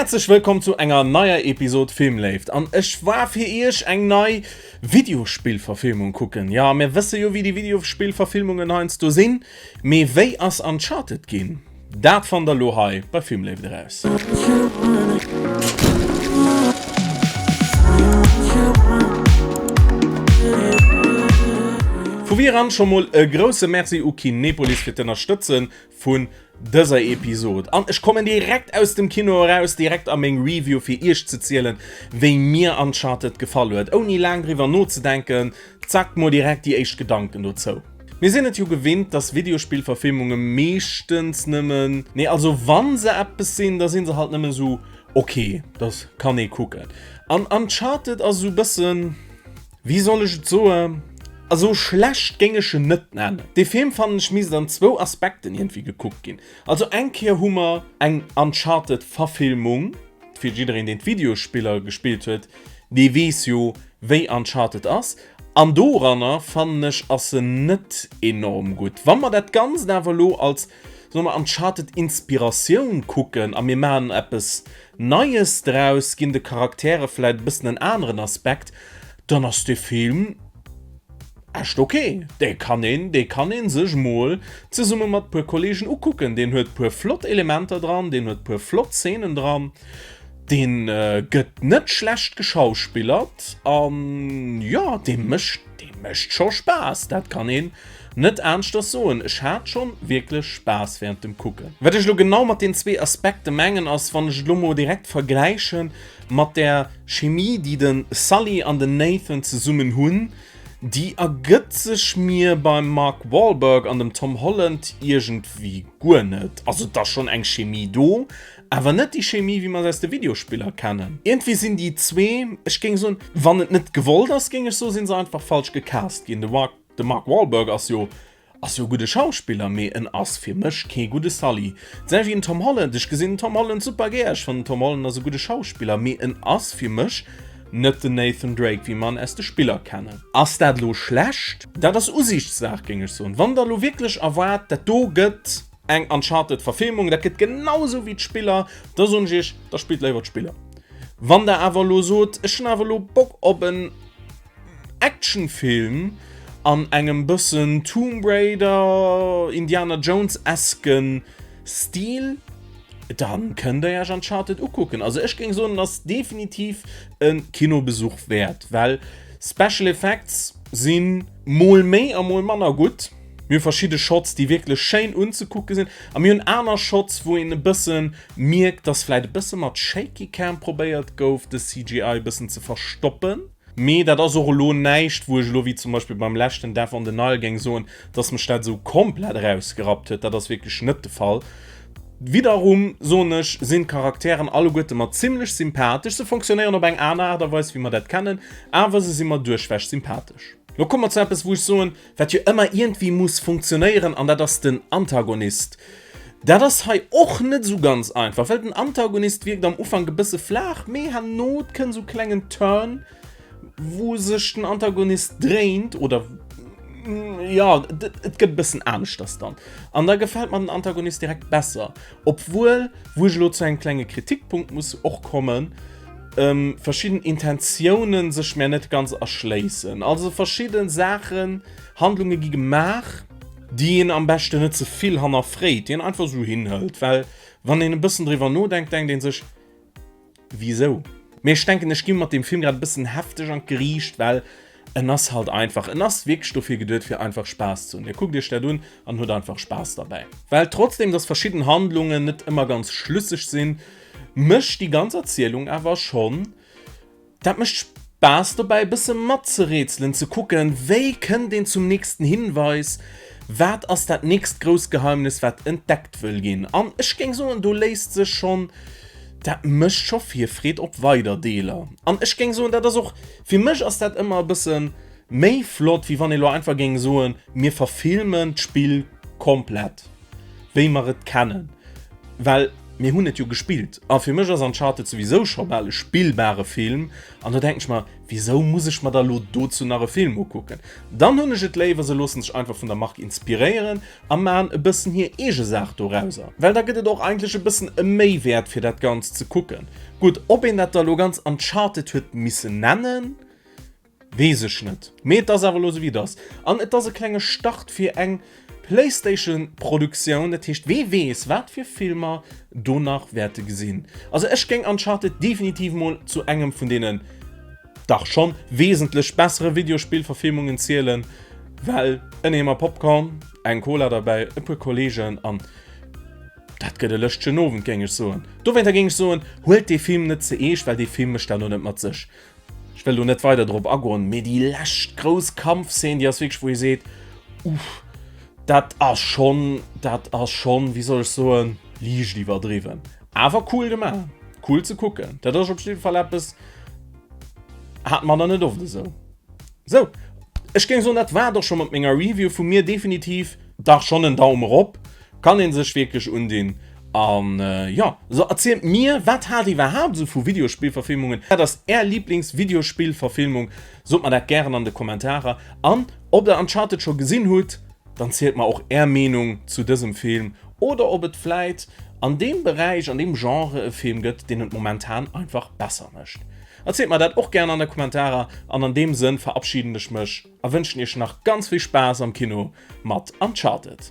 Häerzlech wëllkomm zu enger neier Episode Filmléift an ech war fir iech eng nei Videospillverfilmung kucken. Jo, mir wësse jo wéi déi Videospillverfilmungen heiansdo sinn, mee wéi ass Uncharted ginn? Dat fannt der lo hei bei Filmléift eraus. Vu vir eran scho mol e grousse Merci u Kinepolis fir d'Ënnerstëtzen vun dëser Episod. An ech kommen direkt aus dem Kino eraus, direkt a meng Review fir iech ze zielen, wéi mir Uncharted gefall huet. Ouni laang driwwer nozedenken, zack mol direkt déi éischt Gedanken dozou. Mir sinn et jo gewinnt, dass Videospillverfilmunge meeschtens nëmmen, nee also wann se eppes sinn, da sinn se halt nëmmen esou ok, dass kann ee kucken. An Uncharted ass esou bëssen. Wéi soll ech et soen? Also schlecht géing ech en net nennen. Dee Film fannen ech misst an zwou Aspekten iergendwéi gekuckt ginn. Also eng Kéier hu mer eng Uncharted Verfilmung, fir jiddereen deen d'Videospiller gespillt huet, dee weess jo wéi Uncharted ass, an doranner fannen ech ass en net enorm gutt. Wa mer dat Ganzt awer elo als, soe mer, Uncharted Inspiratioun kucken a mir maachen eppes Neies draus, ginn de Charaktere vläit e bëssen en aneren Aspekt, dann ass dee Film echt ok. Dee kann een, dee kann een sech mol zesumme mat puer Kollegen ukucken. Deen huet puer flott Elementer dran, deen huet puer flott Szenen dran, deen gëtt net schlecht geschauspillert an jo, dee mécht, dee mécht scho Spaass, dat kann een Net aanschters soen, ech haat schon wierklech Spaass während dem kucken. Wat ech lo genau mat den zwee Aspekten mengen ass, wann ech et lo mol direkt vergläichen mat der Chemie déi den Sully an den Nathan zesummen hunn, déi ergëtt sech mir beim Mark Wahlberg an dem Tom Holland iergendwéi guer net. Also et ass schon eng Chemie do, awer net déi Chemie wéi mer se aus de Videospiller kennen. Iergendwéi sinn déi zwee, ech géing soen, wann et net gewollt ass, géing ech soen, sinn se einfach falsch gecast ginn. De Mark De Mark Wahlberg ass jo ass jo e gudde Schauspiller, mee en ass fir mech kee gudde Sully. D'selwecht wéi den Tom Holland, ech gesinn den Tom Holland super gär, ech fannen den Tom Holland ass e gudde Schauspiller, mee en ass fir mech net den Nathan Drake wéi mer en aus de Spiller kennen. Ass dat elo schlecht? Dat ass Usiichtssaach géing ech soen. Wann der elo wierklech erwaart dat do gëtt eng Uncharted Verfilmung, dat gëtt genau esou wéi d'Spiller, da soen ech iech, da spillt léiwer d'Spiller. Wann der awer elo sot, ech hunn awer elo Bock op en Actionfilm an engem bëssen Tomb Raider, Indiana Jones-esken Stil, dann kënnt der iech Uncharted ukucken. Also ech géing soen, en ass definitiv e Kinobesuch wäert, well Special Effects si mol méi a mol manner gutt. Mir hu verschidde Shots, déi wierklech schéin unzekucke sinn, a mir hunn aner Shots, wou een e bësse mierkt, dass vläit e bësse mat Shaky Cam probéiert gouf, de CGI e bëssen ze verstoppen. Mee dat ass och elo näischt, wou ech elo, wéi zum Beispill beim leschten Death on the Nile, géing soen, dass mech dat esou komplett erausgerappt huet. Dat ass wierklech net de Fall. Widderum, soen ech, sinn d'Charakteren alleguerte mer zimmlech sympathesch. Se fonctionnéieren op eng aner Aart a Weis, wéi mer dat kennen, awer se si mer duerchwech sympathesch. Lo komme mer zu eppes, wou ech soen, wat jo ëmmer iergendwéi muss funktionéieren, an dat ass den Antagonist. Dat ass hei och net esou ganz einfach, well den Antagonist wierkt am Ufank e bësse flaach, mee herno kënnt esou klengen Turn, wou sech den Antagonist dréint oder jo, et gëtt e bëssen aneschters dann. An da gefält mer den Antagonist direkt besser, obwuel, wou ech elo zu engem klenge Kritikpunkt muss och kommen, verschidden Intentiounen sech mär net ganz erschléissen. Also verschidde Saachen, Handlunge gi gemaach, déi een am beschten net ze vill hannerfréit, déi een einfach esou hinhëlt, well wann een e bëssen driwwer nodenkt, denkt een sech, Wisou? Mee ech denken, ech gi mat deem Film grad e bëssen hefteg an d'Geriicht, well en ass halt einfach, en ass wierklech dofir geduet, fir einfach Spaass ze hunn. Dir kuckt iech dat un an hutt einfach Spaass derbäi. Well trotzdem, dass verschidden Handlungen net ëmmer ganz schlüsseg sinn, mécht déi ganz Erzielung awer schonn Dat mécht Spaass dobäi e bësse matzerätselen, ze kucken, wéi kënnt een zum nächsten Hinweis, wat ass dat nächst grousst Geheimnis, wat entdeckt wëll ginn. An ech géing soen, do léisst sech schonn, dat mécht scho Virfreed op weider Deeler. An ech géing soen, dat ass och, fir mech ass dat ëmmer e bësse méi flott, wéi wann ee lo einfach géing soen, mir verfilmen d'Spill komplett. wéi mer et kennen. Well mir hunn et jo gespillt. A fir mech ass Uncharted souwisou scho bal e spillbare Film an do denken ech mer, wisou muss ech mer da lo dozou nach e Film ukucken? Dann hunn ech et léiwer, se loossen sech einfach vun der Mark inspiréieren a maachen e bëssen hir eege Saach dorauser, well da gëtt et och eigentlech e bëssen e Méiwäert fir dat Ganzt ze kucken. Gutt, ob een dat da lo ganz Uncharted huet missen nennen, Weess ech net, mee et ass awer elo esou wéi et ass. An et ass e klenge Start fir eng Playstation Produktioun, dat heescht wee weess wat fir Filmer do nach wäerte gesinn. Also ech géing Uncharted definitiv mol zu engem vun deenen dach schonn wesentlech bessere Videospillverfilmungen zielen, well en Eemer Popcorn, eng Cola derbäi, e puer Kollegen an dat gëtt e lëschtegen Owend géing ech soen. Dowéinter géing ech soen, huelt dee Film net ze eescht, well dee Film mécht dat elo net mat sech. Ech wëll do net weider drop agoen, mee déi lescht grouss Kampfszene, déi ass wierklech, wou ee seet, uff, dat ass schonn, dat ass schonn, wéi soll ech soen, liicht iwwerdriwwen. Awer cool gemaach, cool ze kucken. Dat ass op jidde Fall eppes, hat mer nach net oft esou. Sou, ech géing soen, dat war et och scho mat menger Review. Vu mir definitiv dach schonn en Daum erop. Kann een sech wierklech undinn. An jo, so erzielt mir, wat haalt dir iwwerhaapt esou vu Videospillverfilmungen? Wat ass är Lieblingsvideospillverfilmung? Sot mer dat gären an de Kommentarer. An ob der Uncharted scho gesinn hutt, dann zielt mer och är Meenung zu dësem Film oder ob et vläit an deem Beräich, an deem Genre e Film gëtt, deen et momentan einfach besser mécht. Erzielt mer dat och gären an de Kommentarer. An an deem Sënn verabschieden ech mech a wënschen iech nach ganz vill Spaass am Kino mat Uncharted.